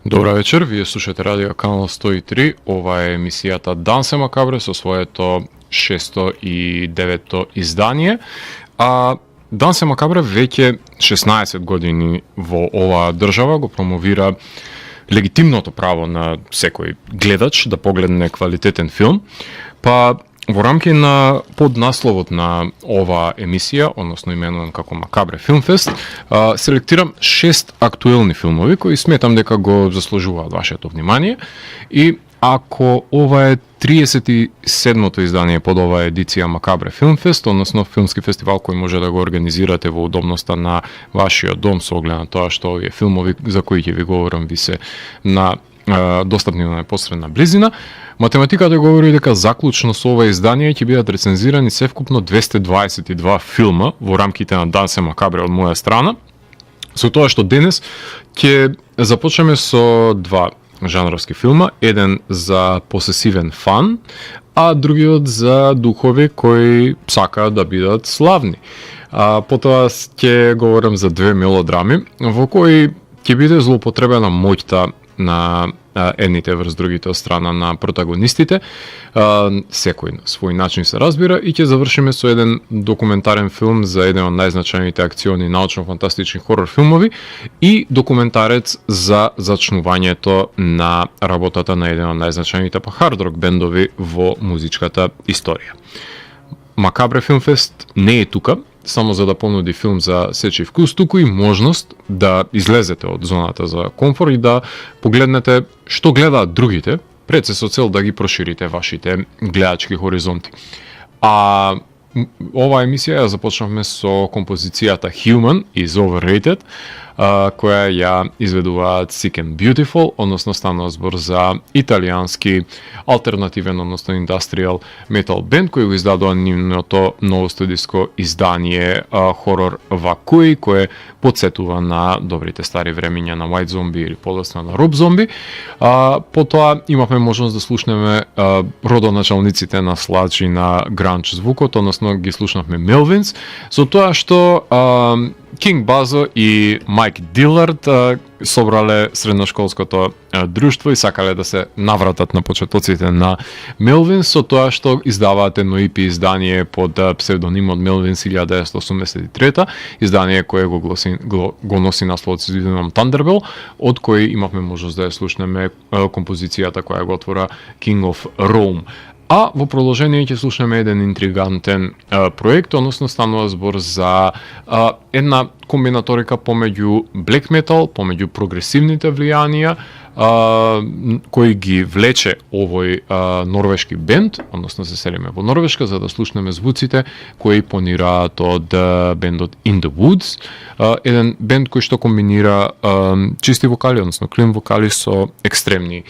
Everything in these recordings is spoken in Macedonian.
Добра вечер, вие слушате радио канал 103, ова е емисијата Дансе Макабре со своето 609-то издание. А Дансе Макабре веќе 16 години во оваа држава го промовира легитимното право на секој гледач да погледне квалитетен филм, па во рамки на поднасловот на оваа емисија, односно именуван како Макабре Филмфест, селектирам 6 актуелни филмови кои сметам дека го заслужуваат вашето внимание. И ако ова е 37-то издание под оваа едиција Макабре Филмфест, односно филмски фестивал кој може да го организирате во удобноста на вашиот дом со оглед на тоа што овие филмови за кои ќе ви говорам ви се на достапни на непосредна близина, математиката говори дека заклучно со ова издание ќе бидат рецензирани севкупно 222 филма во рамките на Дансе Макабре од моја страна, со тоа што денес ќе започнеме со два жанровски филма, еден за посесивен фан, а другиот за духови кои сакаат да бидат славни. Потоа ќе говорам за две мелодрами во кои ќе биде злоупотребена моќта на едните врз другите од страна на протагонистите, секој на свој начин се разбира, и ќе завршиме со еден документарен филм за еден од најзначајните акциони научно-фантастични хорор филмови и документарец за зачнувањето на работата на еден од најзначајните хард рок бендови во музичката историја. Макабре Филмфест не е тука само за да понуди филм за сечи вкус, туку и можност да излезете од зоната за комфор и да погледнете што гледаат другите, пред се со цел да ги проширите вашите гледачки хоризонти. А оваа емисија ја започнавме со композицијата Human is Overrated, која ја изведуваат Sick and Beautiful, односно станува збор за италијански алтернативен, односно индастријал метал бенд, кој го издадува нивното ново студиско издание Horror Vacui, кое подсетува на добрите стари времиња на White Zombie или подоцна на Rob Zombie. Потоа имавме можност да слушнеме родоначалниците на слач и на гранч звукот, односно ги слушнавме Melvins, со тоа што Кинг Базо и Майк Дилард собрале средношколското друштво и сакале да се навратат на почетоците на Мелвинс, со тоа што издаваат едно EP издание под псевдонимот Мелвинс 1983, издание кое го носи насловот со именом Thunderbell, од кој имавме можност да ја слушнеме композицијата која го отвора King of Rome. А во продолжение ќе слушнеме еден интригантен проект, односно станува збор за една комбинаторика помеѓу black metal, помеѓу прогресивните влијанија, кој ги влече овој норвешки бенд, односно се селиме во Норвешка за да слушнеме звуците кои понираат од бендот In the Woods, еден бенд кој што комбинира чисти вокали, односно клин вокали со екстремни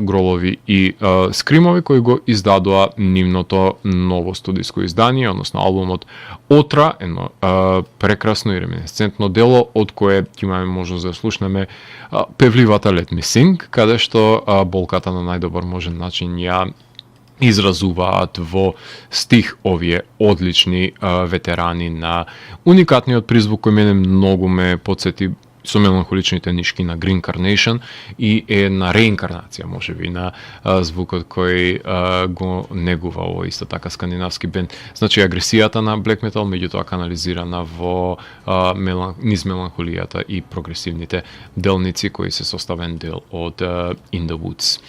гролови и скримови кои го издадоа нивното ново студиско издание, односно албумот Отра, едно прекрасно и реминесцентно дело од кое ќе имаме можност да слушнеме певливата Let Me Sing, каде што болката на најдобар можен начин ја изразуваат во стих овие одлични ветерани на уникатниот призвук кој мене многу ме подсети со меланхоличните нишки на Green Carnation и една реинкарнација можеби на звукот кој го негува овој исто така скандинавски бенд. Значи агресијата на black metal меѓутоа канализирана во низ меланхолијата и прогресивните делници кои се составен дел од In the Woods.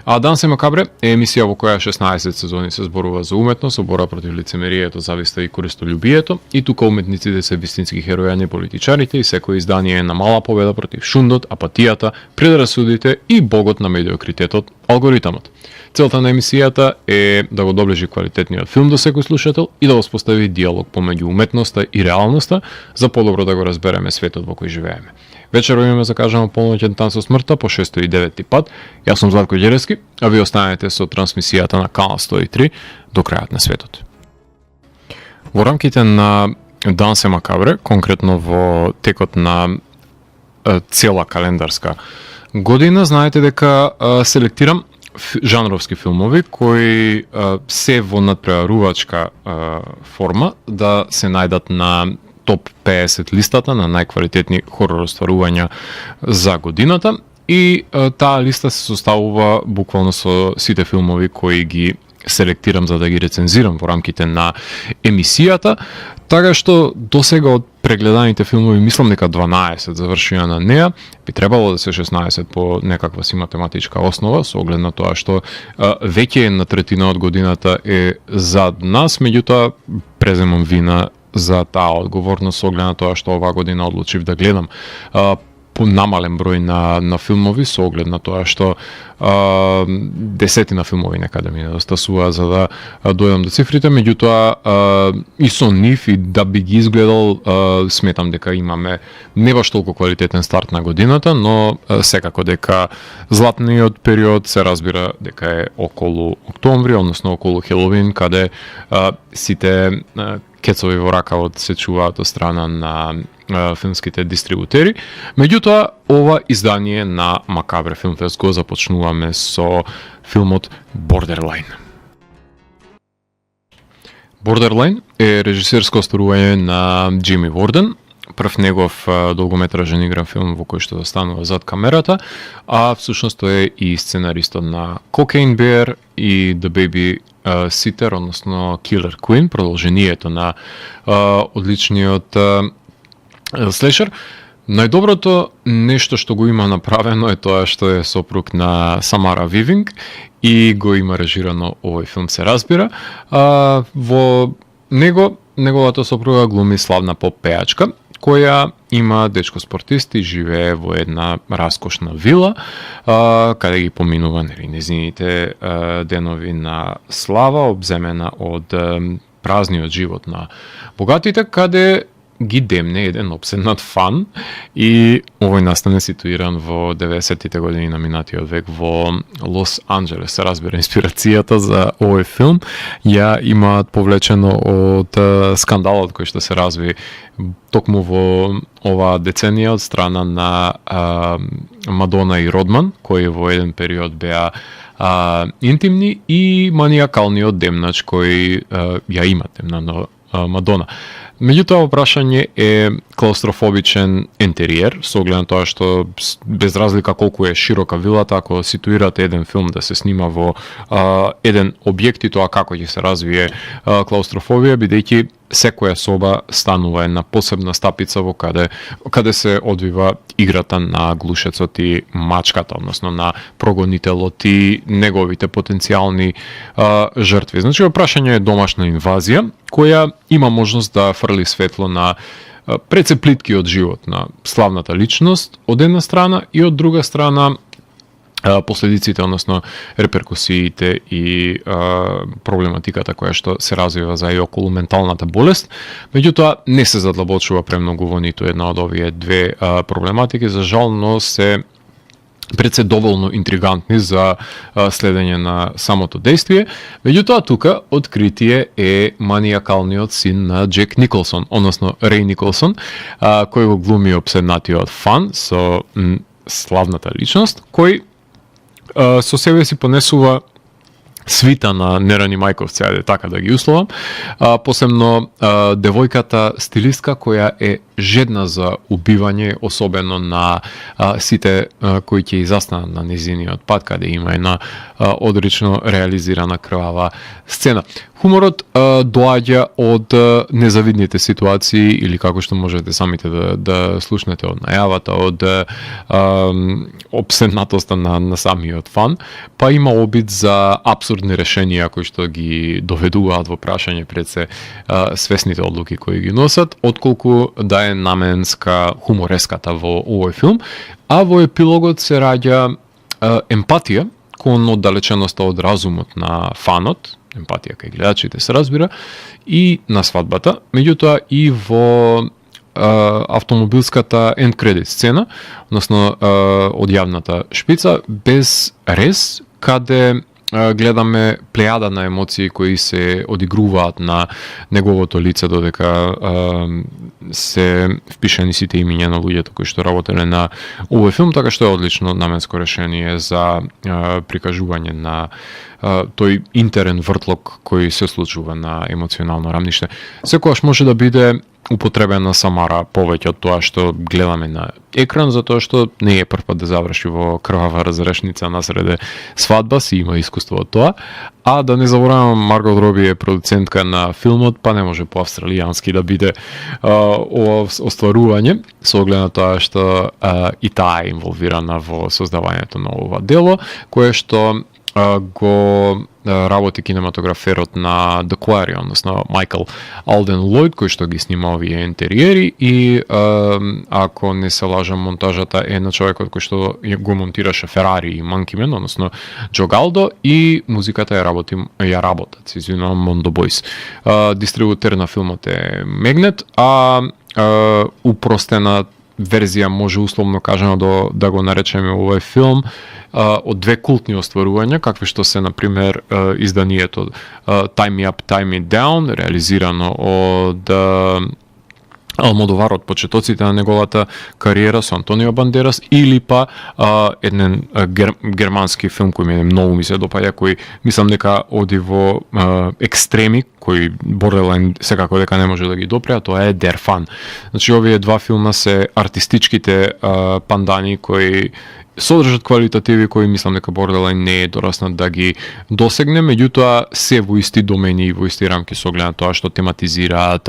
А Дансе Макабре е емисија во која 16 сезони се зборува за уметност, бора против лицемерието, зависта и користолюбието, и тука уметниците се вистински херои, а не политичарите, и секој издание е на мала победа против шундот, апатијата, предрасудите и богот на медиокритетот, алгоритамот. Целта на емисијата е да го доближи квалитетниот филм до секој слушател и да воспостави диалог помеѓу уметноста и реалноста за подобро да го разбереме светот во кој живееме. Вечерва имаме закажано полноќен танц со смртта по 609 пат. Јас сум Златко Ѓерески, а ви останете со трансмисијата на канал 103 до крајот на светот. Во рамките на Дансе Макабре, конкретно во текот на цела календарска година, знаете дека селектирам жанровски филмови кои се во надпреварувачка форма да се најдат на топ 50 листата на најквалитетни хорор остварувања за годината и таа листа се составува буквално со сите филмови кои ги селектирам за да ги рецензирам во рамките на емисијата, така што досега од прегледаните филмови мислам дека 12 завршија на неа, би требало да се 16 по некаква си математичка основа, со оглед на тоа што веќе една третина од годината е зад нас, меѓутоа преземам вина за таа одговорност со оглед на тоа што оваа година одлучив да гледам по намален број на филмови со оглед на тоа што десетина филмови некаде ми недостасува за да дојдам до цифрите, меѓутоа и со нив и да би ги изгледал сметам дека имаме не баш толку квалитетен старт на годината, но секако дека златниот период се разбира дека е околу октомври, односно околу Хеловин, каде сите кецови во ракавот се чуваат од страна на филмските дистрибутери. Меѓутоа, ова издание на Макабре Филм Фест го започнуваме со филмот Borderline. Borderline е режисерско остварување на Џими Ворден, прв негов долгометражен игран филм во кој што застанува зад камерата, а всушност тој е и сценаристот на Cocaine Bear и The Baby Sitter, односно Killer Queen, продолжението на одличниот слешер. Најдоброто нешто што го има направено е тоа што е сопруг на Самара Вивинг и го има режирано овој филм, се разбира. Во неговата сопруга глуми славна поп-пеачка, која има дечко спортист и живее во една раскошна вила, каде ги поминува незините денови на слава, обземена од празниот живот на богатите, каде ги демне еден обседнат фан и овој настане ситуиран во 90-тите години на минатиот век во Лос Анџелес. Се разбира, инспирацијата за овој филм ја имаат повлечено од скандалот кој што се разви токму во оваа деценија од страна на Мадона и Родман, кои во еден период беа интимни, и маниакалниот демнач кој ја има темна Мадона. Меѓутоа, прашање е клаустрофобичен ентериер, со оглед на тоа што без разлика колку е широка вилата, ако ситуирате еден филм да се снима во еден објект и тоа како ќе се развие клаустрофобија, бидејќи секоја соба станува една посебна стапица во каде се одвива играта на глушецот и мачката, односно на прогонителот и неговите потенцијални жртви. Значи, прашање е домашна инвазија која има можност да фрли светло на прецеплиткиот живот на славната личност од една страна и од друга страна последиците, односно реперкусиите и проблематиката која што се развива за и околу менталната болест. Меѓутоа, не се задлабочува премногу во ниту една од овие две проблематики, за жал, но се пред доволно интригантни за следење на самото действие. Меѓутоа, тука откритие е маниакалниот син на Джек Николсон, односно Реј Николсон, кој го глуми обседнатиот фан со славната личност, кој со себе си понесува свита на нерани мајковци, ајде така да ги условам, посебно девојката стилистка која е жедна за убивање, особено на сите кои ќе изастанат на незиниот пат, каде има една одрично реализирана крвава сцена. Хуморот доаѓа од незавидните ситуации, или како што можете самите да слушнете од најавата, од обседнатоста на самиот фан, па има обид за апсурдни решенија кои што ги доведуваат во прашање пред се свесните одлуки кои ги носат, отколку да е наменска хумореската во овој филм, а во епилогот се раѓа емпатија кон оддалеченоста од разумот на фанот, емпатија кај гледачите се разбира, и на свадбата, меѓутоа и во автомобилската end credit сцена, односно од јавната шпица, без рез, каде гледаме плејада на емоции кои се одигруваат на неговото лице, додека се впишани сите имиња на луѓето кои што работеле на овој филм, така што е одлично наменско решение за прикажување на тој интерен вртлок кој се случува на емоционално рамниште. Секогаш може да биде употребена самара повеќе од тоа што гледаме на екран, затоа што не е прв пат да заврши во крвава разрешница насреде свадба, си има искуство од тоа. А да не заборавам, Маргот Роби е продуцентка на филмот, па не може по-австралијански да биде ова остварување, со оглед на тоа што и таа е инволвирана во создавањето на ова дело, кое што го работи кинематограферот на The Quarry, односно Майкл Алден Лойд, кој што ги снима овие интериери, и ако не се лажам, монтажата е на човекот кој што го монтираше Ферари и Monkey Man, односно Джо Галдо, и музиката ја работат, извинувам, Мондо Бойс. Дистрибутер на филмот е Мегнет, упростена верзија може условно кажано да го наречеме овој филм од две култни остварувања, какви што се, например, изданието Time Me Up, Time Me Down, реализирано од Алмодовар, од почетоците на неговата кариера со Антонио Бандерас, или па еден германски филм кој многу ми се допаѓа, кој мислам дека оди во екстреми, кој Borderline секако дека не може да ги допреа, тоа е Der Fan. Значи, овие два филма се артистичките пандани кои содржат квалитативи кои мислам дека Borderline не е дораснат да ги досегне, меѓутоа се во исти домени и во исти рамки со оглед на тоа што тематизираат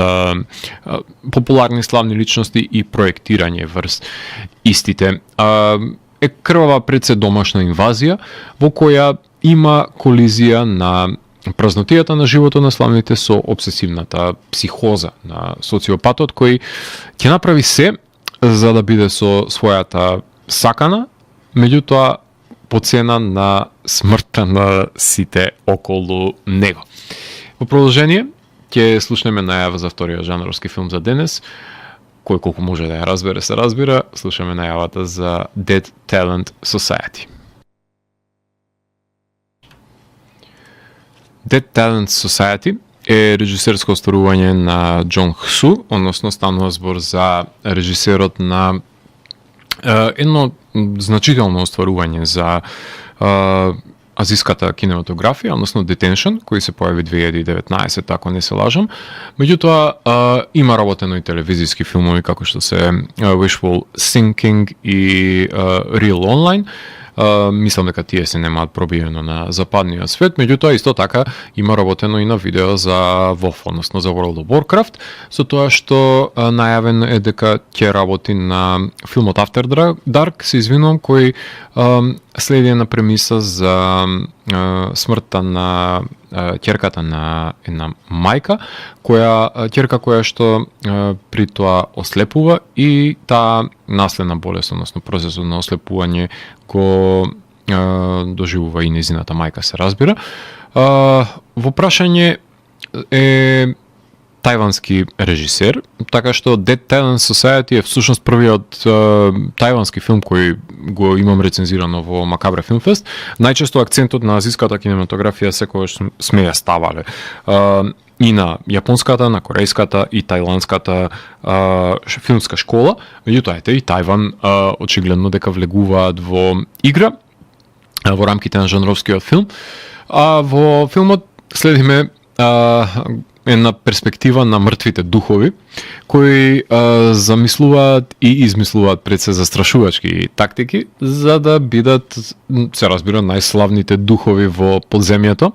популарни славни личности и проектирање врз истите. Е крвава пред се домашна инвазија во која има колизија на празнотијата на животот на славните со обсесивната психоза на социопатот кој ќе направи се за да биде со својата сакана, меѓутоа по цена на смртта на сите околу него. Во продолжение ќе слушнеме најава за вториот жанровски филм за денес, кој колку може да ја разбере се разбира. Слушаме најавата за Dead Talent Society. Dead Talent Society е режисерско остварување на Џон Хсу, односно станува збор за режисерот на едно значително остварување за азиската кинематографија, односно Detention, кој се појави 2019, ако не се лажам. Меѓутоа, има работено и телевизиски филмови, како што се Wishful Thinking и Real Online. Мислам дека тие се немаат пробиено на западниот свет, меѓутоа исто така има работено и на видео за WoW, односно за World of Warcraft, со тоа што најавено е дека ќе работи на филмот After Dark, се извинувам, кој следи една премиса за смртта на ќерката на една мајка, ќерка која што при тоа ослепува и таа наследна болест, односно процесот на ослепување го доживува и незината мајка, се разбира. Во прашање е тајвански режисер, така што Dead Talent Society е всушност првиот тајвански филм кој го имам рецензирано во Макабре Филмфест. Најчесто акцентот на азиската кинематографија секогаш сме ја ставале и на јапонската, на корејската и тајландската филмска школа, меѓутоа ете и Тајван очигледно дека влегуваат во игра во рамките на жанровскиот филм. Во филмот следиме една перспектива на мртвите духови, кои замислуваат и измислуваат пред се застрашувачки тактики, за да бидат, се разбира, најславните духови во подземјето,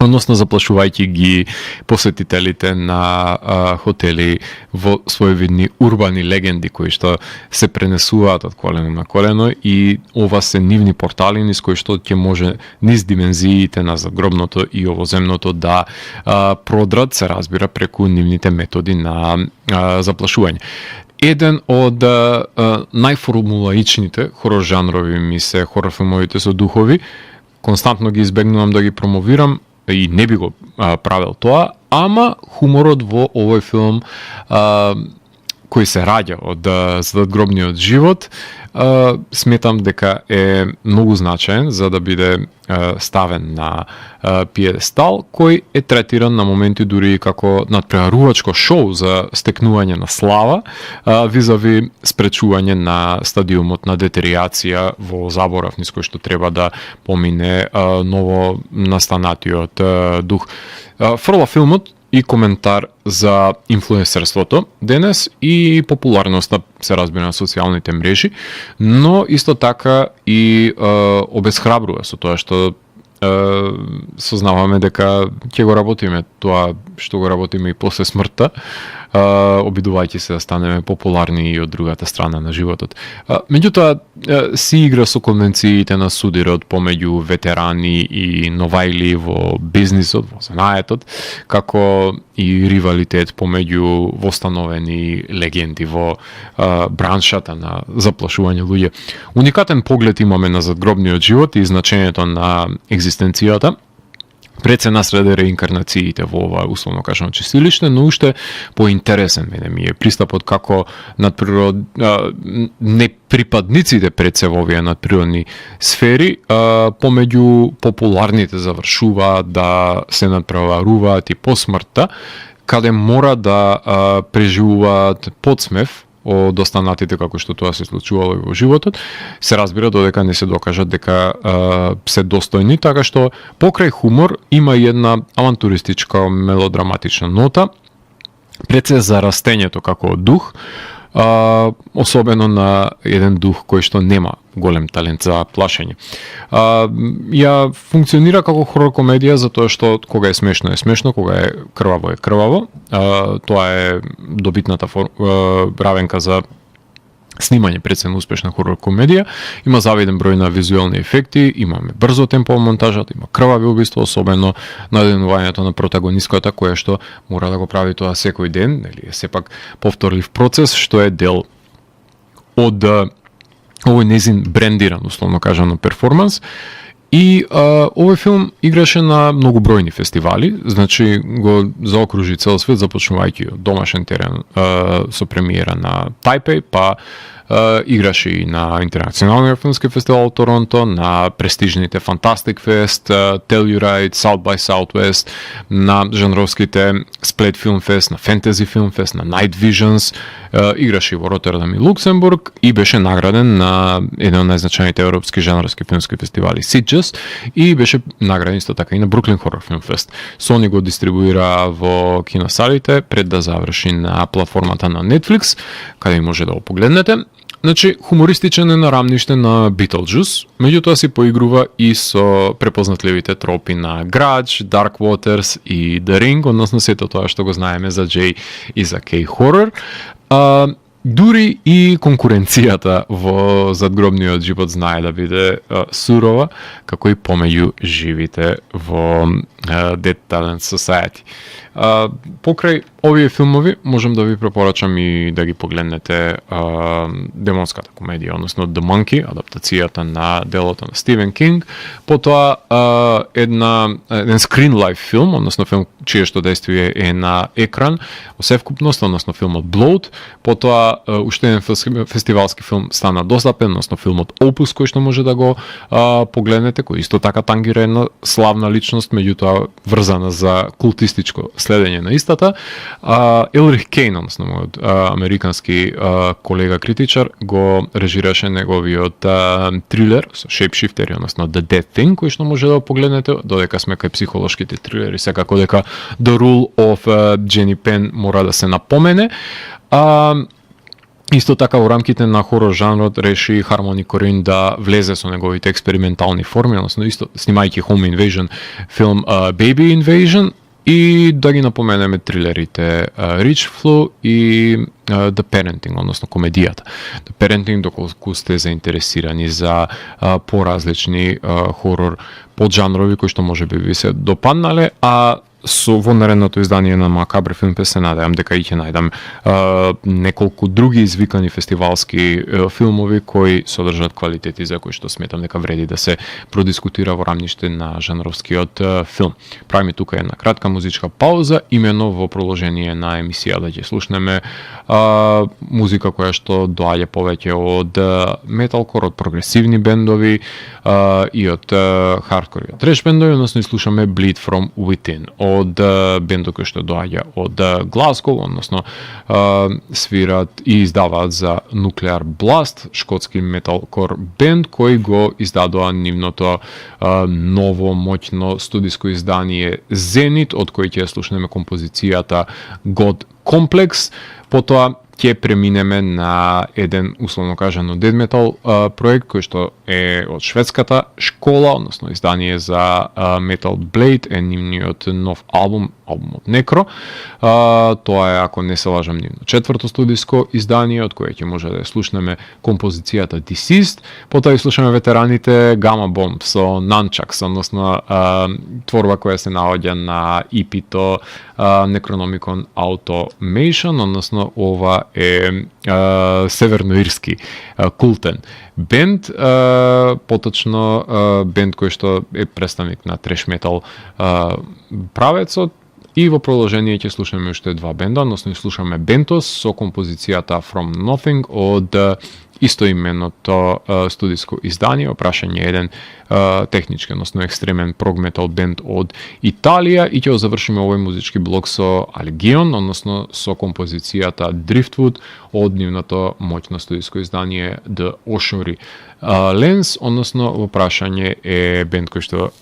односно заплашувајќи ги посетителите на хотели во своевидни урбани легенди кои што се пренесуваат од колено на колено, и ова се нивни портали низ кои што ќе може низ димензиите на загробното и овоземното да продрат, се разбира, преку нивните методи на заплашување. Еден од најформулаичните хорор жанрови ми се хорор филмовите со духови. Константно ги избегнувам да ги промовирам и не би го правил тоа, ама хуморот во овој филм кој се раѓа од задгробниот живот, сметам дека е многу значаен за да биде ставен на пиедестал, кој е третиран на моменти дури како надпреварувачко шоу за стекнување на слава, визави спречување на стадиумот на детеријација во заборав низ кој што треба да помине ново настанатиот дух. Фрла филмот и коментар за инфлуенсерството денес и популарноста, се разбира, на социјалните мрежи, но исто така и обесхрабрува со тоа што сознаваме дека ќе го работиме тоа што го работиме и после смртта, обидувајќи се да станеме популарни и од другата страна на животот. Меѓутоа, си игра со конвенциите на судирот помеѓу ветерани и новајли во бизнисот, во занаетот, како и ривалитет помеѓу востановени легенди во браншата на заплашување луѓе. Уникатен поглед имаме на задгробниот живот и значењето на екзистенцијата, пред се насреде реинкарнациите во ова условно кажано чистилиште, но уште поинтересен мене ми е пристапот како неприпадниците пред се во овие надприродни сфери помеѓу популарните завршуваат да се надпреваруваат и по смртта, каде мора да преживуваат подсмев од останатите како што тоа се случувало во животот, се разбира додека не се докажат дека се достојни, така што покрај хумор има и една авантуристичка мелодраматична нота, пред се за растењето како дух, особено на еден дух кој што нема голем талент за плашење. Ја функционира како хорор комедија затоа што кога е смешно, кога е крваво. Тоа е добитната равенка за снимање прецен успешна хорор комедија. Има завиден број на визуелни ефекти, имаме брзо темпо монтажата, има крвави убиства, особено наденувањето на протагонистката која што мора да го прави тоа секој ден, нели е сепак повторлив процес што е дел од овој незин брендиран, условно кажано, перформанс. И овој филм играше на многу бројни фестивали, значи го заокружи цел свет, започнувајќи од домашен терен со премиера на Тајпеј, па играше и на Интернационалниот филмски фестивал во Торонто, на престижните Fantastic Fest, Telluride, South by Southwest, на жанровските Split Film Fest, на Fantasy Film Fest, на Night Visions, играше и во Ротердам и Луксембург и беше награден на еден од најзначајните европски жанровски филмски фестивали Sitges и беше награден исто така и на Brooklyn Horror Film Fest. Sony го дистрибуира во киносалите пред да заврши на платформата на Netflix, каде може да го погледнете. Значи, хумористичен е на рамниште на Beetlejuice, меѓутоа си поигрува и со препознатливите тропи на Grudge, Dark Waters и The Ring, односно сето тоа што го знаеме за J и за K хорор. Дури и конкуренцијата во задгробниот живот знае да биде сурова, како и помеѓу живите во Dead Talent Society. Покрај овие филмови можам да ви препорачам и да ги погледнете демонската комедија, односно The Monkey, адаптацијата на делото на Стивен Кинг, потоа еден screen life филм, односно филм чие што действие е на екран, во севкупност, односно филмот Bloat, потоа уште еден фестивалски филм стана достапен, односно филмот Opus, кој што може да го погледнете, кој исто така тангира една славна личност, меѓутоа врзана за култистичко следење на истата. Елрих Кейн, односно мојот американски колега критичар, го режираше неговиот трилер со Shapeshifter, односно The Dead Thing, кој што може да го погледнете, додека сме кај психолошките трилери, секако дека The Rule of Jenny Penn мора да се напомене. Исто така во рамките на хорор жанрот реши Harmony Korine да влезе со неговите експериментални форми, односно исто снимајќи Home Invasion филм Baby Invasion и да ги напоменеме трилерите Rich Flu и The Parenting, односно комедијата. The Parenting, доколку сте заинтересирани за поразлични хорор поджанрови кои што можеби ви се допаднале, а во наредното издание на Макабре Film Fest се надевам дека и ќе најдам неколку други извикани фестивалски филмови кои содржат квалитети за кои што сметам дека вреди да се продискутира во рамниште на жанровскиот филм. Правиме тука една кратка музичка пауза, имено во продолжение на емисија да ќе слушнеме музика која што доаѓа повеќе од металкор, од прогресивни бендови и од хардкор и од треш бендови, односно слушаме Bleed From Within од бендот кој што доаѓа од Глазгоу, односно свират и издаваат за Nuclear Blast, шкотски металкор бенд кој го издадоа нивното ново моќно студиско издание Zenit, од кој ќе слушнеме композицијата God Complex. Потоа ќе преминеме на еден, условно кажано, death metal проект кој што е од шведската школа, односно издание за Metal Blade, е нивниот нов албумот Necro. Тоа е, ако не се лажам, нивно четврто студиско издание, од кое ќе може да слушнеме композицијата Deceased. Потоа и слушаме ветераните Gamma Bomb со Nunchucks, односно творба која се наоѓа на EP-то Necronomicon Automation, односно ова е северноирски култен бенд, поточно бенд кој што е представник на треш метал правецот. И во продолжение ќе слушаме уште два бенда, односно слушаме Bentos со композицијата From Nothing од истоименото студиско издание, опрашање еден технички, односно екстремен прог метал бенд од Италија, и ќе завршиме овој музички блок со Algion, односно со композицијата Driftwood од нивното моќно студиско издание The Oshuri Lens, односно во прашање е бенд кој што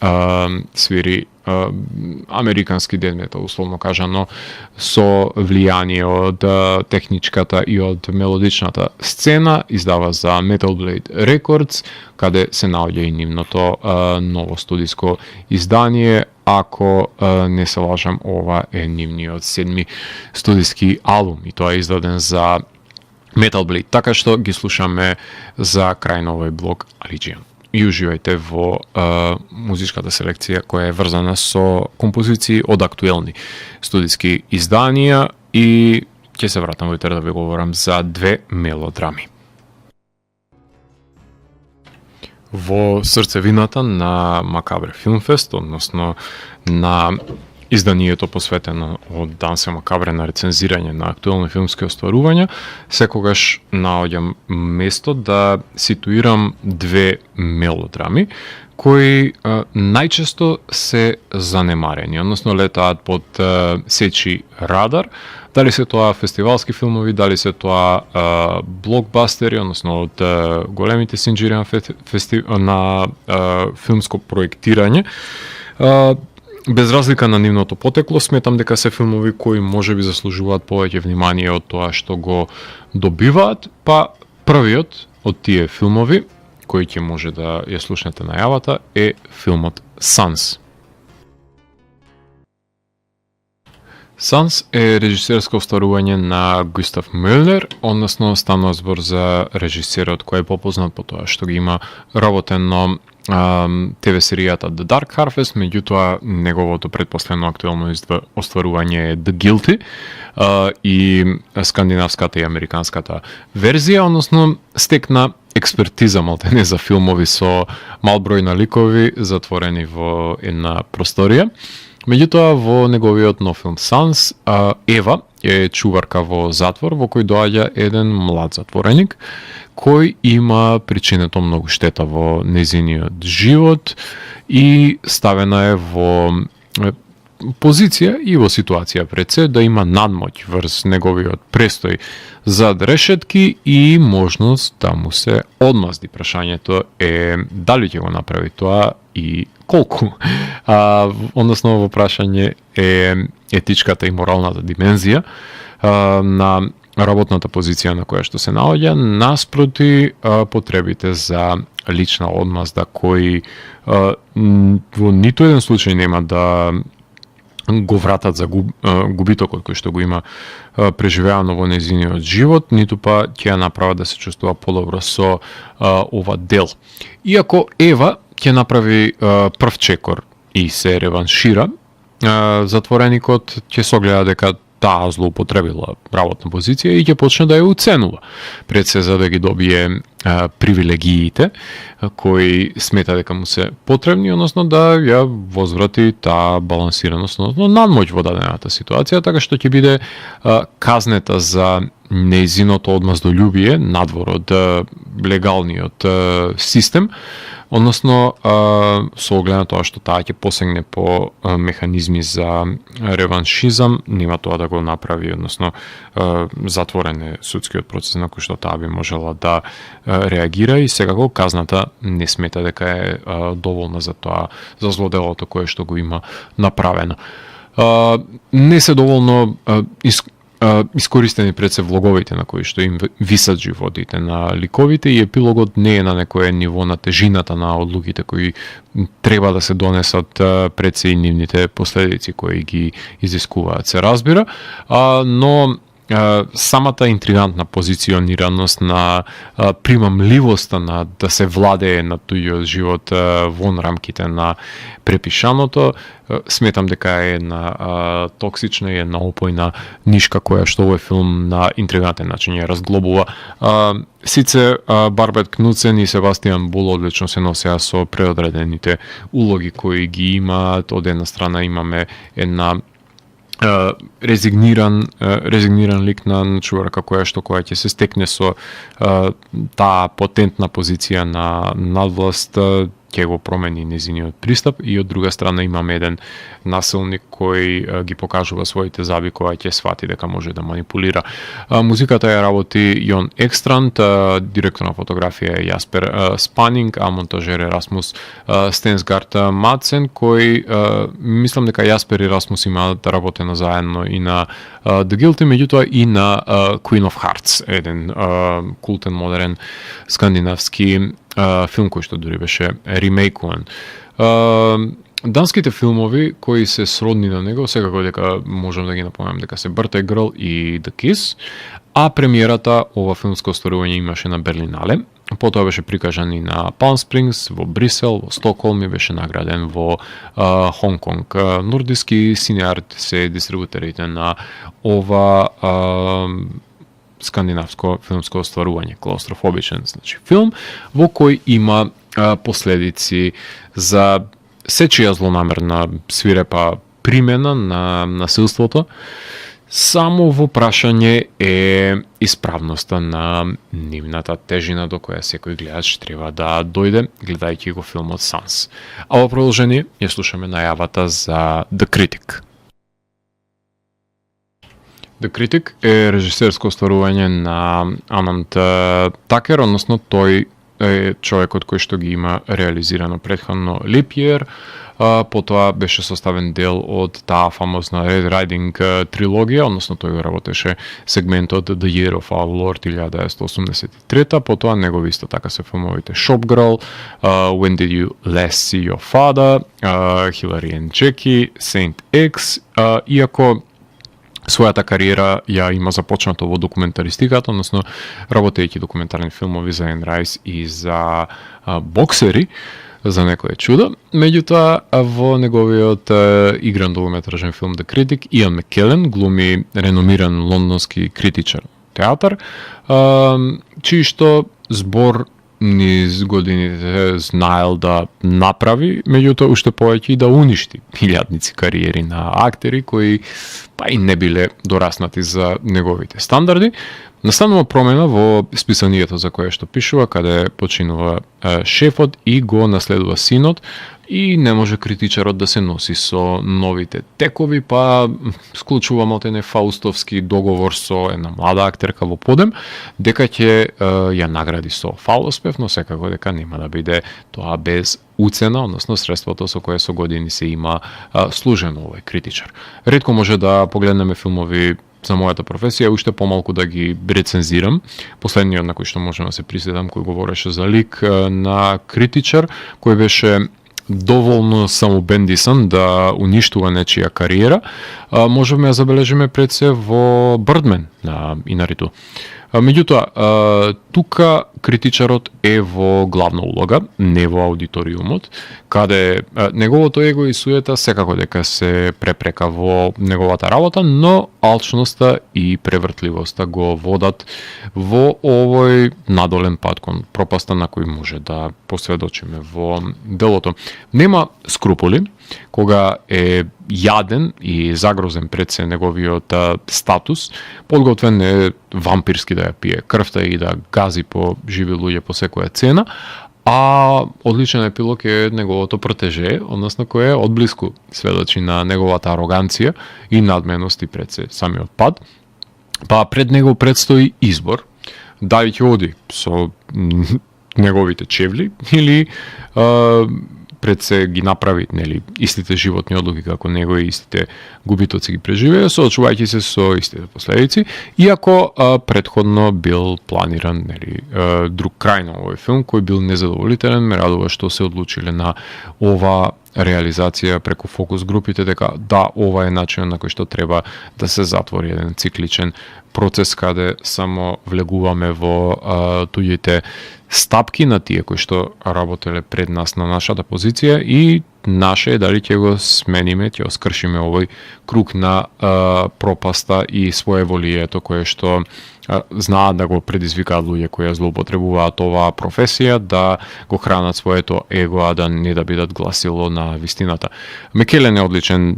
свири американски death metal, условно кажано, со влијание од техничката и од мелодичната сцена, издава за Metal Blade Records, каде се наоѓа и нивното ново студиско издание. Ако не се лажам, ова е нивниот 7-ми студиски албум и тоа е издаден за Metal Blade. Така што ги слушаме за крај на овој блок Algion. И уживајте во музичката селекција која е врзана со композиции од актуелни студиски изданија, и ќе се вратам во да ви говорам за две мелодрами. Во срцевината на Макабре Филмфест, односно на изданието посветено од Дансе Макабре на рецензирање на актуелни филмски остварувања, секогаш наоѓам место да ситуирам две мелодрами кои најчесто се занемарени, односно летаат под сечи радар, дали се тоа фестивалски филмови, дали се тоа блокбастери, односно од големите синџири на филмско проектирање. Без разлика на нивното потекло, сметам дека се филмови кои можеби заслужуваат повеќе внимание од тоа што го добиваат, па првиот од тие филмови кој ќе може да ја слушнете најавата е филмот Sans. Sans е режисерско остварување на Густав Мюллер, односно станува збор за режисерот кој е попознат по тоа што ги има работено ТВ серијата The Dark Harvest, меѓутоа неговото предпоследно актуелно остварување е The Guilty и скандинавската и американската верзија, односно стекна експертиза малтене за филмови со мал број на ликови затворени во една просторија. Меѓутоа, во неговиот нов филм Sans, Ева е чуварка во затвор во кој доаѓа еден млад затвореник кој има причинето многу штета во незиниот живот и ставена е во позиција и во ситуација пред се да има надмоќ врз неговиот престој зад решетки и можност да му се одмазди. Прашањето е дали ќе го направи тоа и колку. Односно, во прашање е етичката и моралната димензија на работната позиција на која што се наоѓа, наспроти потребите за лична одмазда кои во ниту еден случај нема да го вратат за губитокот кој што го има преживеано во незиниот живот, ниту па ќе ја направат да се чувствува подобро со ова дел. Иако Ева ќе направи прв чекор и се реваншира, затвореникот ќе согледа дека таа злоупотребила работна позиција и ќе почне да ја уценува пред се за да ги добие привилегиите кои смета дека му се потребни, односно да ја возврати таа балансираност, односно надмоќ во дадената ситуација, така што ќе биде казнета за нејзиното одмаздолюбие надвор од легалниот систем, односно со оглед на тоа што таа ќе посегне по механизми за реваншизам, нема тоа да го направи, односно затворен е судскиот процес на кој што таа би можела да реагира и секако казната не смета дека е доволна за тоа, за злоделото кое што го има направено. Не се доволно искористени пред се влоговите на кои што им висат животите на ликовите и епилогот не е на некое ниво на тежината на одлуките кои треба да се донесат пред се и нивните последици кои ги изискуваат, се разбира, но самата интригантна позиционираност на примамливоста на да се владее на туѓиот живот вон рамките на препишаното, сметам дека е една токсична и една опојна нишка која што овој филм на интригантен начин ја разглобува. Сице Барбет Кнудсен и Себастијан Бул одлично се носеа со преодредените улоги кои ги имаат. Од една страна имаме една резигниран лик на човека која ќе се стекне со таа потентна позиција на надвласт, ќе го промени незиниот пристап, и од друга страна имаме еден насилник кој ги покажува своите заби кога ќе свати дека може да манипулира. Музиката ја работи Јон Екстранд, директор на фотографија е Јаспер Спанинг, а монтажер е Расмус Стенсгард Мадсен, кој мислам дека Јаспер и Расмус имаат работено заедно и на The Guilty, меѓутоа и на Queen of Hearts, еден култен модерен скандинавски филм кој што дури беше ремейкуван. Данските филмови кои се сродни на него, секако дека можам да ги напомнам дека се Birthday Girl и The Kiss, а премиерата ова филмско остварување имаше на Берлинале, потоа беше прикажан и на Palm Springs, во Брисел, во Стокхолм и беше награден во Хонг Конг. Нордиски Cineart се дистрибутерите на ова скандинавско филмско остварување, клаустрофобичен, значи филм во кој има последици за сечија злонамерна свирепа примена на насилството. Само во прашање е исправноста на нивната тежина до која секој гледач треба да дојде гледајќи го филмот Санс. А во продолжение ја слушаме најавата за The Critic. The Critic е режисерско остварување на Ананд Такер, односно тој е човекот кој што ги има реализирано претходно Leap Year, потоа беше составен дел од таа фамозна Red Riding трилогија, односно тој го работеше сегментот The Year of Our Lord 1983, потоа негови исто така се филмовите Shop Girl, When Did You Last See Your Father, Hillary and Jackie, Saint X, иако својата кариера ја има започнато во документаристиката, односно работејќи документарни филмови за Anne Rice и за боксери, за некое чудо. Меѓутоа, во неговиот игран долгометражен филм The Critic, Иан Маккелен глуми реномиран лондонски критичар театар, чиј што збор низ годините знаел да направи, меѓутоа уште повеќе и да уништи илјадници кариери на актери кои па и не биле дораснати за неговите стандарди. Настанува промена во списанието за кое што пишува, каде починува шефот и го наследува синот, и не може критичарот да се носи со новите текови, па склучува малтене фаустовски договор со една млада актерка во подем, дека ќе ја награди со фалоспев, но секако дека нема да биде тоа без уцена, односно средството со кое со години се има служено овој критичар. Ретко може да погледнеме филмови за мојата професија, уште помалку да ги рецензирам. Последниот на кој што можам да се присетам, кој говореше за лик на критичар, кој беше доволно самобендисан да уништува нечија кариера, можеме да забележиме пред се во Birdman на Инариту. Меѓутоа, тука критичарот е во главна улога, не во аудиториумот, каде неговото его и суета секако дека се препрека во неговата работа, но алчноста и превртливоста го водат во овој надолен пат кон пропаста на кој може да посведочиме во делото. Нема скруполи, кога е јаден и загрозен пред се неговиот статус, подготвен е вампирски да ја пие крвта и да гази по живи луѓе по секоја цена, а одличен епилог е неговото протеже, односно кој е одблиску сведочи на неговата ароганција и надменост и пред се самиот пад. Па пред него предстои избор, дали ќе оди со неговите чевли или пред се ги направи, нели, истите животни одлуки како него и истите губитоци ги преживеа, соочувајќи се со истите последици, иако претходно бил планиран, нели, друг крај на овој филм кој бил незадоволителен. Ме радува што се одлучиле на ова реализација преку фокус групите, дека да, ова е начинот на кој што треба да се затвори еден цикличен процес каде само влегуваме во туѓите стапки на тие кои што работеле пред нас на нашата позиција и наше е дали ќе го смениме, ќе го скршиме овој круг на пропаста и своеволието кое што знаат да го предизвикаат луѓе кои ја злоупотребуваат оваа професија, да го хранат своето его, а да не да бидат гласило на вистината. Мекелен е одличен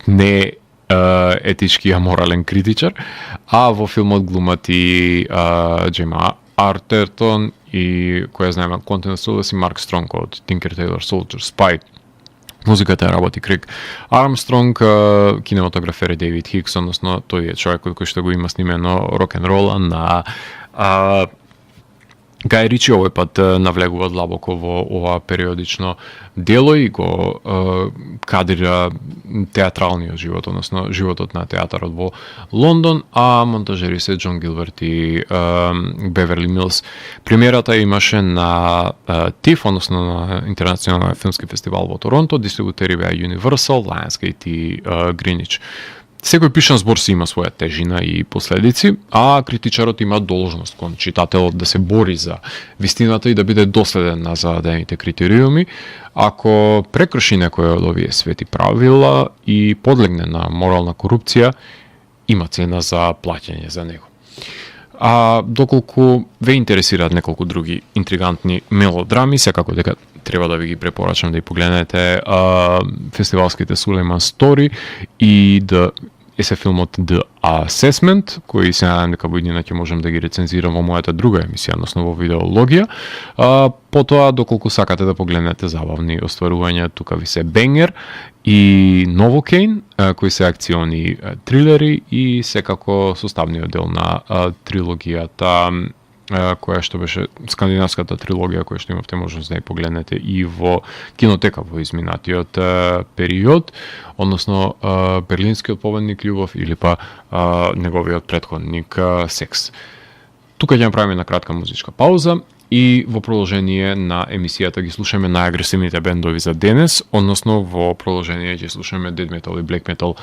не етички, а морален критичар, а во филмот глумат и Джема Артертон и која знаеме контент си Марк Стронг од Tinker Tailor Soldier Spy. Музиката ја работи Криг Армстронг, кинематографер е Дейвид Хикс, односно тој е човекот кој што го има снимено рок-н-рола на Гај Ричи. Овој пат навлегува длабоко во ова периодично дело и го кадрира театралниот живот, односно животот на театарот во Лондон, а монтажери се Џон Гилберт и Беверли Милс. Премиерата имаше на ТИФ, односно на Интернационалниот филмски фестивал во Торонто, дистрибутери беа Universal, Lionsgate и Greenwich. Секој пишан збор си има своја тежина и последици, а критичарот има должност кон читателот да се бори за вистината и да биде доследен на зададените критериуми. Ако прекрши некој од овие свети правила и подлегне на морална корупција, има цена за плаќање за него. А доколку ве интересираат неколку други интригантни мелодрами, секако дека треба да ви ги препорачам да ја погледнете фестивалските Сулейман Стори и се филмот The Assessment, кои се надам дека во иднина ќе можам да ги рецензирам во мојата друга емисија, односно во видеологија. Потоа, доколку сакате да погледнете забавни остварувања, тука ви се Бенгер и Новокейн, кои се акциони трилери и секако составниот дел на трилогијата која што беше скандинавската трилогија која што имавте можност да ја погледнете и во кинотека во изминатиот период, односно Берлинскиот победник љубов или па неговиот претходник Секс. Тука ќе направиме на кратка музичка пауза и во продолжение на емисијата ги слушаме најагресивните бендови за денес, односно во продолжение ќе слушаме Death Metal и Black Metal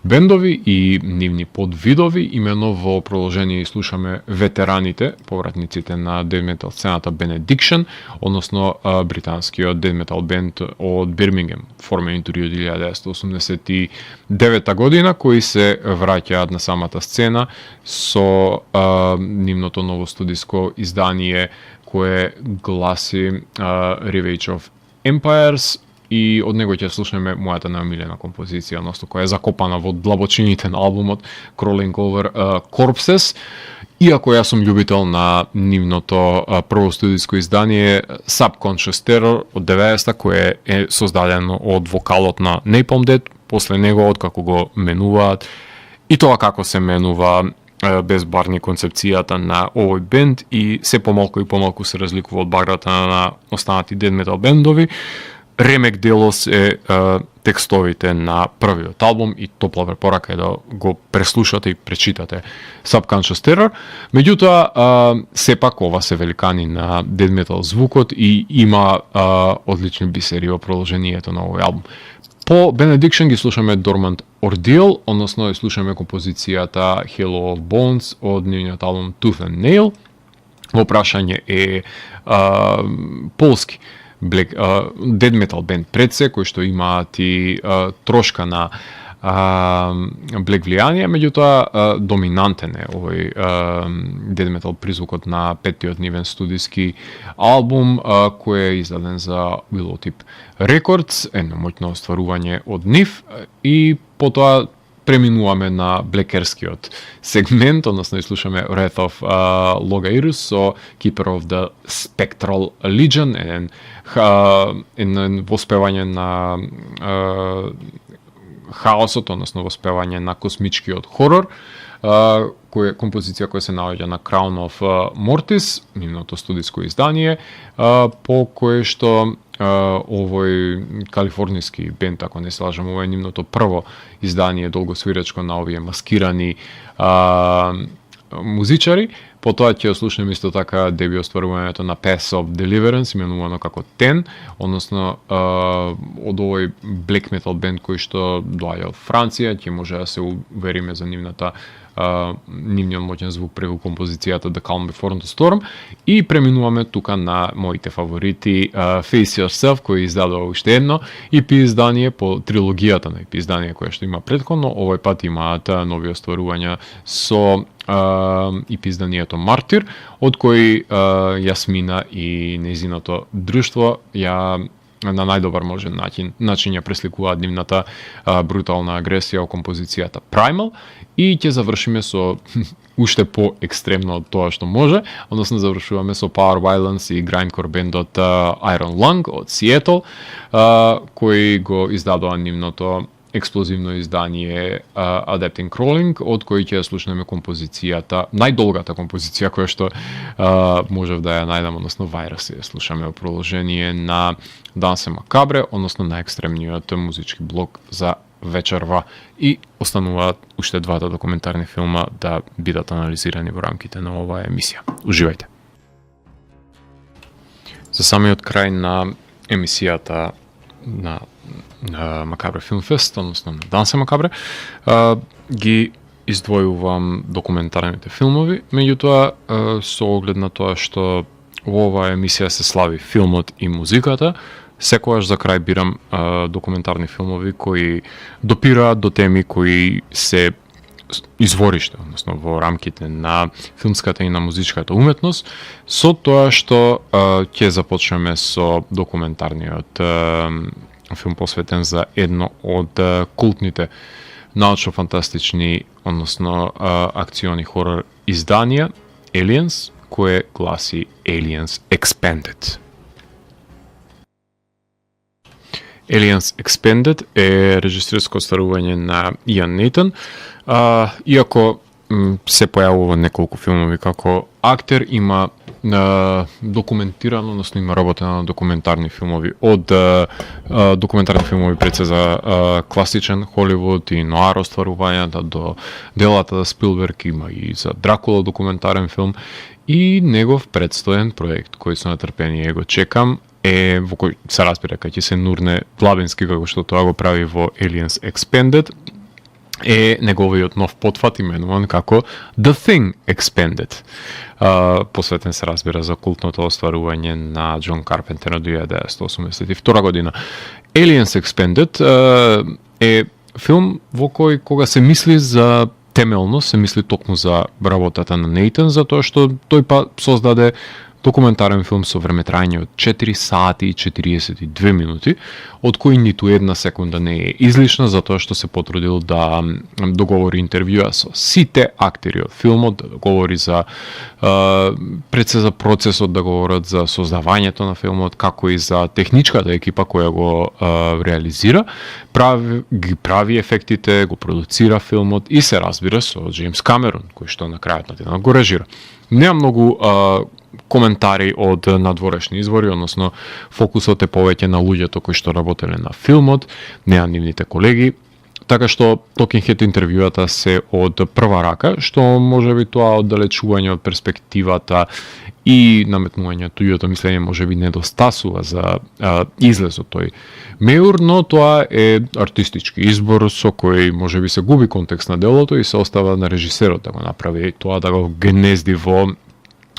бендови и нивни подвидови. Имено во продолжение слушаме ветераните, повратниците на Death Metal сцената Benediction, односно британскиот Death Metal бенд од Бирмингем, формен до 1989 година, кои се враќаат на самата сцена со нивното ново студиско издание кое гласи Revenge of Empires и од него ќе слушнеме мојата најомилена композиција, односно која е закопана во длабочините на албумот Crawling Over Corpses. Иако јас сум љубител на нивното прво студиско издание Subconscious Terror од 90-та, кое е создадено од вокалот на Napalm Death, после него откако го менуваат и тоа како се менува без барни концепцијата на овој бенд и се помалку и помалку се разликува од баграта на останати death metal бендови. Ремек делос е текстовите на првиот албум и топла препорака е да го преслушате и пречитате Subconscious Terror. Меѓутоа, сепак ова се великани на death metal звукот и има одлични бисери во продолжението на овој албум. По Benediction ги слушаме Dormant Ordeal, односно ги слушаме композицијата Halo of Bones од нивниот албум Tooth and Nail. во прашање е полски dead metal бенд пред се, кој што имаат и трошка на Black влијание, меѓутоа доминантен е овој dead metal призвукот на петтиот нивен студиски албум кој е издаден за Willowtip Records, едно моќно остварување од нив, и потоа преминуваме на блекерскиот сегмент, односно изслушаме Wrath of Logairus со Keeper of the Spectral Legion, еден воспевање на хаосот, односно воспевање на космичкиот хорор, која композиција која се наоѓа на Crown of Mortis, нивното студиско издание, по кое што овој калифорниски бенд, ако не се лажам, ова е нивното прво издание долгосвирачко на овие маскирани музичари. Потоа ќе слушнеме исто така деби остварувањето на Path of Deliverance, именувано како Ten, односно од овој black metal бенд кој што доаѓа од Франција, ќе може да се увериме за нивниот моќен звук преку композицијата The Calm Before the Storm, и преминуваме тука на моите фаворити Face Yourself, кој издадува уште едно EP издание по трилогијата на EP издание која што има претходно. Овој пат имаат нови остварувања со EP изданието Martyr, од кој Јасмина и нејзиното друштво ја на најдобар можен начин ја пресликуваат нивната брутална агресија во композицијата Primal, и ќе завршиме со уште по-екстремно од тоа што може, односно завршуваме со Power Violence и Grindcore бендот Iron Lung од Сиетл, кој го издадува нивното експлозивно издание Adapting Crawling, од кој ќе слушнеме композицијата, најдолгата композиција која што можев да ја најдам, односно Virus, ја слушаме во продолжение на Danse Macabre, односно најекстремниот музички блок за вечерва, и остануваат уште двата документарни филма да бидат анализирани во рамките на оваа емисија. Уживајте. За самиот крај на емисијата на Macabre Film Fest, односно на Danse Macabre, ги издвојувам документарните филмови, меѓутоа со оглед на тоа што во оваа емисија се слави филмот и музиката, секогаш за крај бирам документарни филмови кои допираат до теми кои се извориште, односно во рамките на филмската и на музичката уметност, со тоа што ќе започнеме со документарниот филм посветен за едно од култните научно-фантастични, односно акциони хорор изданија Aliens, кое гласи Aliens Expanded. Aliens Expanded е режисерско остварување на Иан Нейтон, иако се појавува неколку филмови како актер, има документирано, односно има работено на документарни филмови, од документарни филмови пред се за класичен Холивуд и ноар остварувањата до делата за Спилберг, има и за Дракула документарен филм, и негов предстоен проект кој со нетрпение го чекам во кој се разбира кај ќе се нурне длабински како што тоа го прави во Aliens Expanded, е неговиот нов потфат именуван како The Thing Expanded. Посветен се разбира за култното остварување на Џон Карпентер од 1982 година. Aliens Expanded е филм во кој кога се мисли за темелно, се мисли токму за работата на Нейтон, затоа што тој па создаде документарен филм со времетрајање од 4 сати и 42 минути, од кои ниту една секунда не е излишна, затоа што се потрудил да договори интервјуа со сите актери од филмот, да договори за пред се за процесот, да говорат за создавањето на филмот, како и за техничката екипа која го реализира, ги прави ефектите, го продуцира филмот и се разбира со Джеймс Камерон, кој што на крајот на денот го режира. Нема многу коментари од надворешни извори, односно фокусот е повеќе на луѓето кои што работеле на филмот, не на нивните колеги, така што Talking Head интервјуата се од прва рака, што можеби тоа оддалечување од перспективата и наметнување туѓото мислење можеби недостасува за излезот тој меур, но тоа е артистички избор со кој можеби се губи контекст на делото и се остава на режисерот да го направи тоа, да го гнезди во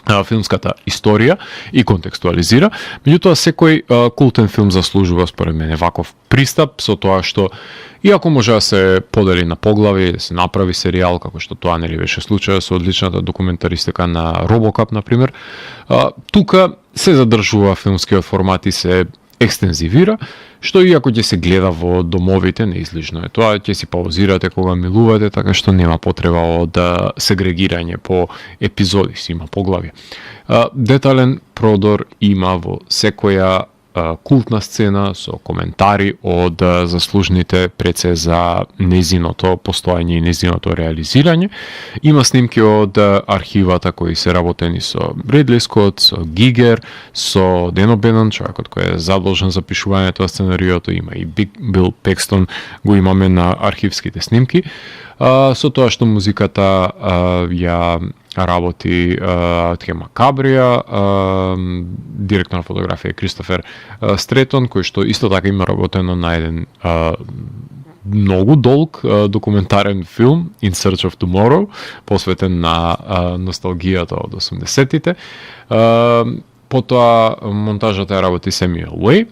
филмската историја и контекстуализира. Меѓутоа, секој култен филм заслужува, според мене, ваков пристап, со тоа што, иако може да се подели на поглави, да се направи серијал, како што тоа нели беше случај со одличната документаристика на RoboCop, например, тука се задржува филмскиот формат и се екстензивира, што иако ќе се гледа во домовите, неизлишно е тоа, ќе си паузирате кога милувате, така што нема потреба од сегрегирање по епизоди, си има поглави. Детален продор има во секоја култна сцена со коментари од заслужните пред се за незиното постоење и незиното реализирање. Има снимки од архивата кои се работени со Ридли Скот, со Гигер, со Ден О'Бенон, човекот кој е задолжен за пишувањето на сценариото, има и Бил Пекстон, го имаме на архивските снимки. Со тоа што музиката ја работи Тхема Кабрија, директор на фотографија Кристофер Стретон, кој што исто така има работено на еден многу долг документарен филм In Search of Tomorrow, посветен на носталгијата од 80-тите. Потоа монтажата ја работи Семюел Уей.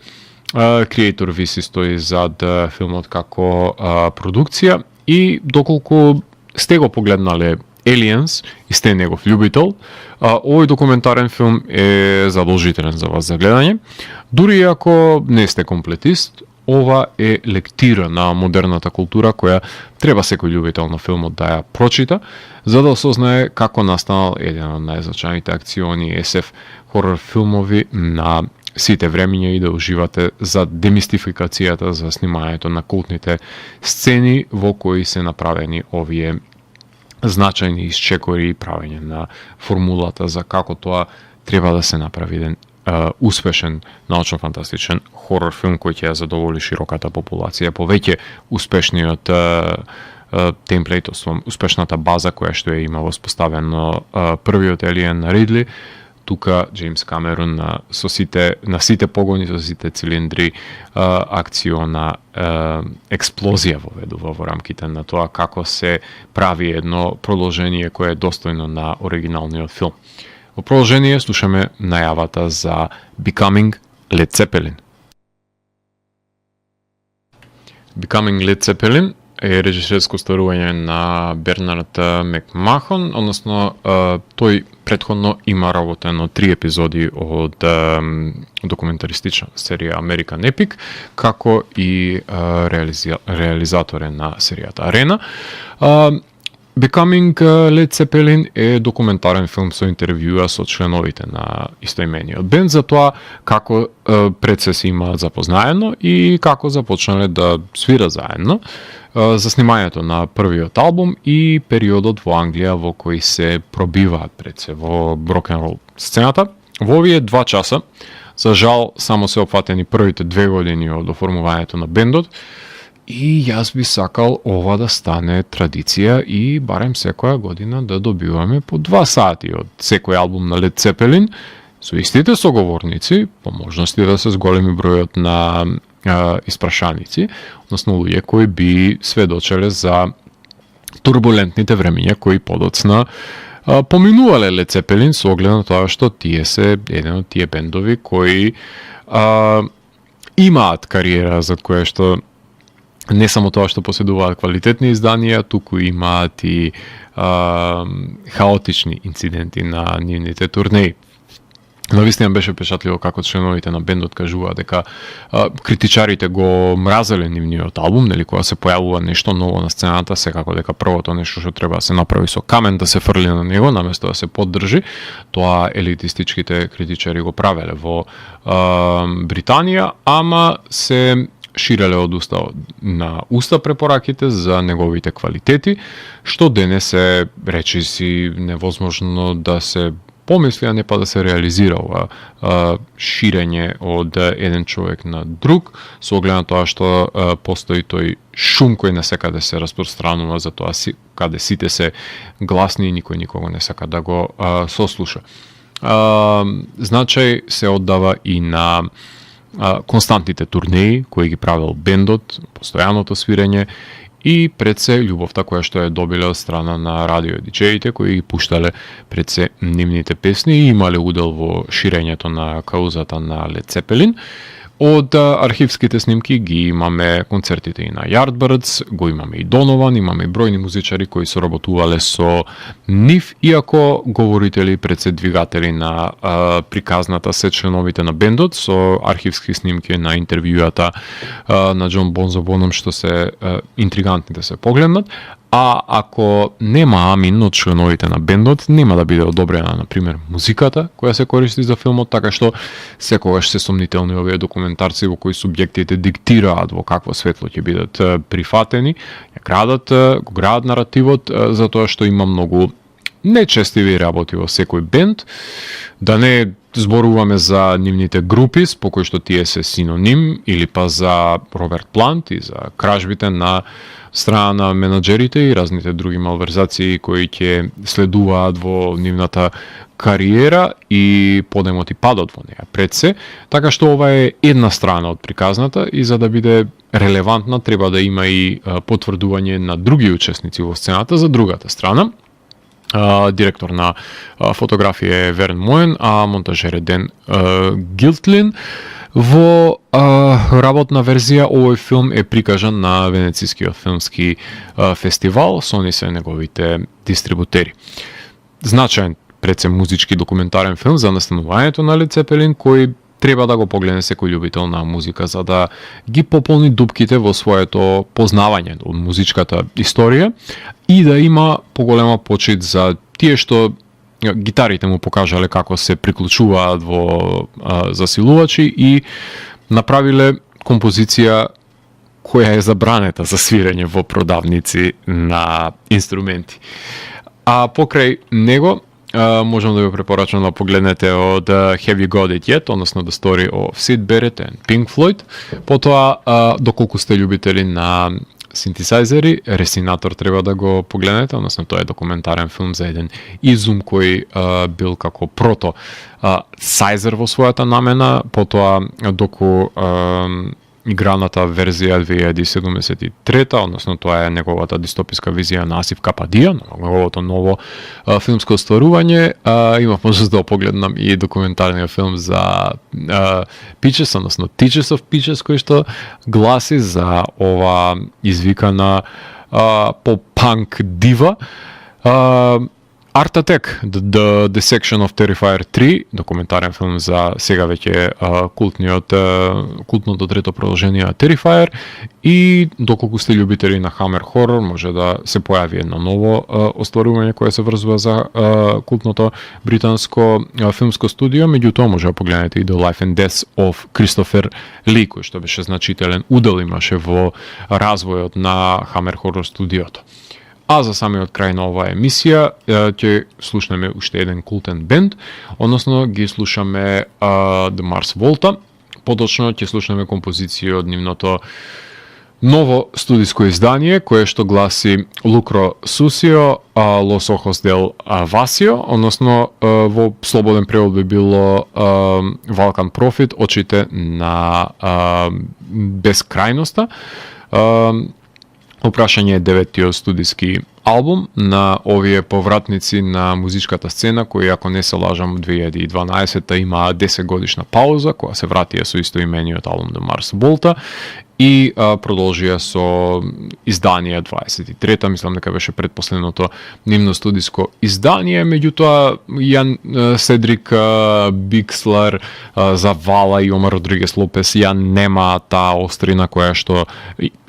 Креатор Виси стои зад филмот како продукција и доколку сте го погледнале Aliens и сте негов љубител, овој документарен филм е задолжителен за вас за гледање. Дури ако не сте комплетист, ова е лектира на модерната култура која треба секој љубител на филмот да ја прочита, за да осознае како настанал еден од најзначајните акциони SF хорор филмови на сите времиња и да уживате за демистификацијата за снимањето на култните сцени во кои се направени овие значајни исчекори и правење на формулата за како тоа треба да се направи еден успешен научно-фантастичен хорор филм кој ќе ја задоволи широката популација, повеќе успешниот темплейт, успешната база која што е има воспоставено првиот Алиен на Ридли. Тука Джеймс Камерун на сите погони, со сите цилиндри, акциона експлозија воведува во рамките на тоа како се прави едно продолжение кое е достојно на оригиналниот филм. Во продолжение слушаме најавата за Becoming Led Zeppelin. Becoming Led Zeppelin е режисерско стварување на Бернард Макмахон, односно тој претходно има работено 3 епизоди од документаристична серија American Epic, како и реализатор на серијата Арена. Becoming Led Zeppelin е документарен филм со интервјуа со членовите на истоимениот бенд за тоа како пред се имаат запознаено и како започнале да свира заедно, за снимањето на првиот албум и периодот во Англија во кој се пробиваат пред се во рок-н-рол сцената. Во овие 2 часа, за жал, само се опфатени првите 2 години од оформувањето на бендот, и јас би сакал ова да стане традиција и барем секоја година да добиваме по 2 сати од секој албум на Led Zeppelin со истите соговорници, по можности да се зголеми бројот на испрашаници, односно луѓе кои би сведочеле за турбулентните времиња кои подоцна поминувале Led Zeppelin со оглед на тоа што тие се еден од тие бендови кои имаат кариера за која што не само тоа што поседуваат квалитетни изданија, туку имаат и хаотични инциденти на нивните турнеи. Навистина беше печатливо како членовите на бендот кажуваат дека критичарите го мразеле нивниот албум, нели кога се појавува нешто ново на сцената, секако дека првото нешто што треба да се направи со камен да се фрли на него, наместо да се поддржи. Тоа елитистичките критичари го правеле во Британија, ама се ширеле од уста на уста препораките за неговите квалитети, што денес е речиси невозможно да се помисли, а не па да се реализира ова ширење од еден човек на друг, со оглед на тоа што постои тој шум кој не сака да се распространува, за тоа каде сите се гласни и никој никого не сака да го сослуша. Значај се оддава и на константните турнеи кои ги правел бендот, постојаното свирење и пред се љубовта која што е добиле од страна на радио диџеите кои ги пуштале пред се нивните песни и имале удел во ширењето на каузата на Лед Цепелин. Од архивските снимки ги имаме концертите и на Yardbirds, го имаме и Донован, имаме и бројни музичари кои соработувале со нив, иако говорители пред се двигатели на приказната се членовите на бендот, со архивски снимки на интервјуата на Џон Бонзо Боном што се интригантни да се погледнат. А ако нема амин од членовите на бендот, нема да биде одобрена, например, музиката која се користи за филмот, така што секогаш се сомнителни овие документарци во кои субјектите диктираат во какво светло ќе бидат прифатени, го градат наративот, затоа што има многу нечестиви работи во секој бенд, да не зборуваме за нивните групи, по кои што тие се синоним, или па за Роберт Плант и за кражбите на страна на менаџерите и разните други малверзации кои ќе следуваат во нивната кариера и подемот и падот во неја пред се, така што ова е една страна од приказната и за да биде релевантна треба да има и потврдување на други учесници во сцената за другата страна. Директор на фотографија е Верн Моен, а монтажер е Ден Гилтлин. Во работна верзија овој филм е прикажан на Венецискиот филмски фестивал, со они се неговите дистрибутери. Значаен пред се музички документарен филм за настанувањето на Лед Цепелин, кој треба да го погледне секој љубител на музика за да ги пополни дупките во своето познавање од музичката историја и да има поголема почит за тие што гитарите му покажале како се приклучуваат во засилувачи и направиле композиција која е забранета за свирење во продавници на инструменти. А покрај него можам да ви препорачам да погледнете од Have You Got It Yet, односно The Story of Syd Barrett and Pink Floyd. Потоа, доколку сте љубители на синтесайзери, Ресинатор треба да го погледнете, односно тоа е документарен филм за еден изум кој бил како прото сайзер во својата намена, потоа доку играната верзија 2073, односно тоа е неговата дистописка визија на Асиф Кападија, неговото ново филмско остварување. Имав можност да погледнам и документарниот филм за Peaches, односно Teachers of Peaches, кој што гласи за ова извикана поп-панк дива. Art Attack, The Dissection of Terrifier 3, документарен филм за сега веќе култното трето продолжение на Terrifier, и доколку сте љубители на Hammer Horror, може да се појави едно ново остварување кое се врзува за култното британско филмско студио, меѓутоа може да погледнете и The Life and Death of Christopher Lee, кој што беше значителен удел имаше во развојот на Hammer Horror студиото. А за самиот крај на оваа емисија ќе слушнеме уште еден култен бенд, односно ги слушаме The Mars Volta. Поточно ќе слушнеме композиција од нивното ново студиско издание, кое што гласи Lucro Sucio, Los Ojos del Vacío, односно во слободен превод би било Vulcan Prophet, очите на бескрајноста. Опрашање е 9-тиот студиски албум на овие повратници на музичката сцена, кои, ако не се лажам, 2012 има 10 годишна пауза, која се вратија со истоимениот албум The Mars Volta и продолжија со издание 23-та, мислам дека беше предпоследното нивно студиско издание, меѓутоа Јан Седрик Бикслар, Завала и Омар Родригес Лопес ја нема таа острина која што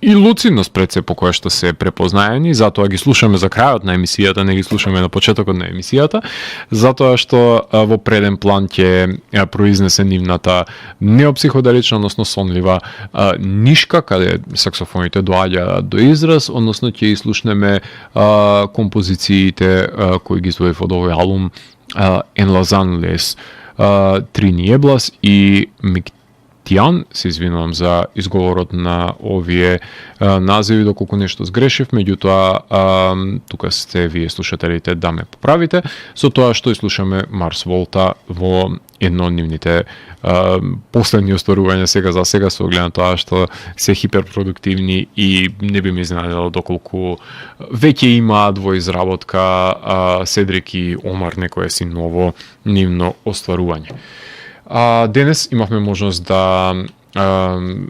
и луцидност пред се по која што се препознаени, затоа ги слушаме за крајот на емисијата, не ги слушаме на почетокот на емисијата, затоа што во преден план ќе произнесе нивната неопсиходелична, односно сонлива нишка, каде саксофоните доаѓаат до израз, односно ќе слушнеме композициите кои ги извоев од овој албум En Lausanne les Tri Nieblas и Тијан, се извинувам за изговорот на овие називи доколку нешто сгрешив, меѓутоа тука сте вие слушателите да ме поправите, со тоа што слушаме Марс Волта во едно од нивните последни остварувања сега за сега, со оглед на тоа што се хиперпродуктивни и не би ме изненадило доколку веќе имаат во изработка Седрик и Омар некое си ново нивно остварување. Денес имавме можност да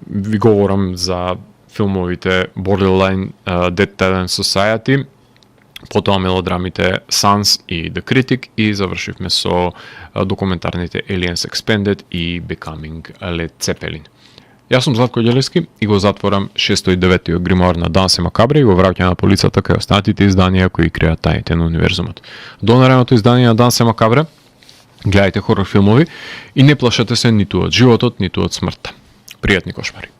ви говорам за филмовите Borderline, Dead Talent Society, потоа мелодрамите Sans и The Critic и завршивме со документарните Aliens Expanded и Becoming Led Zeppelin. Јас сум Златко Ѓелевски и го затворам 609-тиот гримоар на Дансе Макабре и го враќам на полицата кај останатите изданија кои креат тајните на универзумот. До наредното издание на Дансе Макабре, гледајте хорор филмови и не плашете се ниту од животот, ниту од смртта. Пријатни кошмари.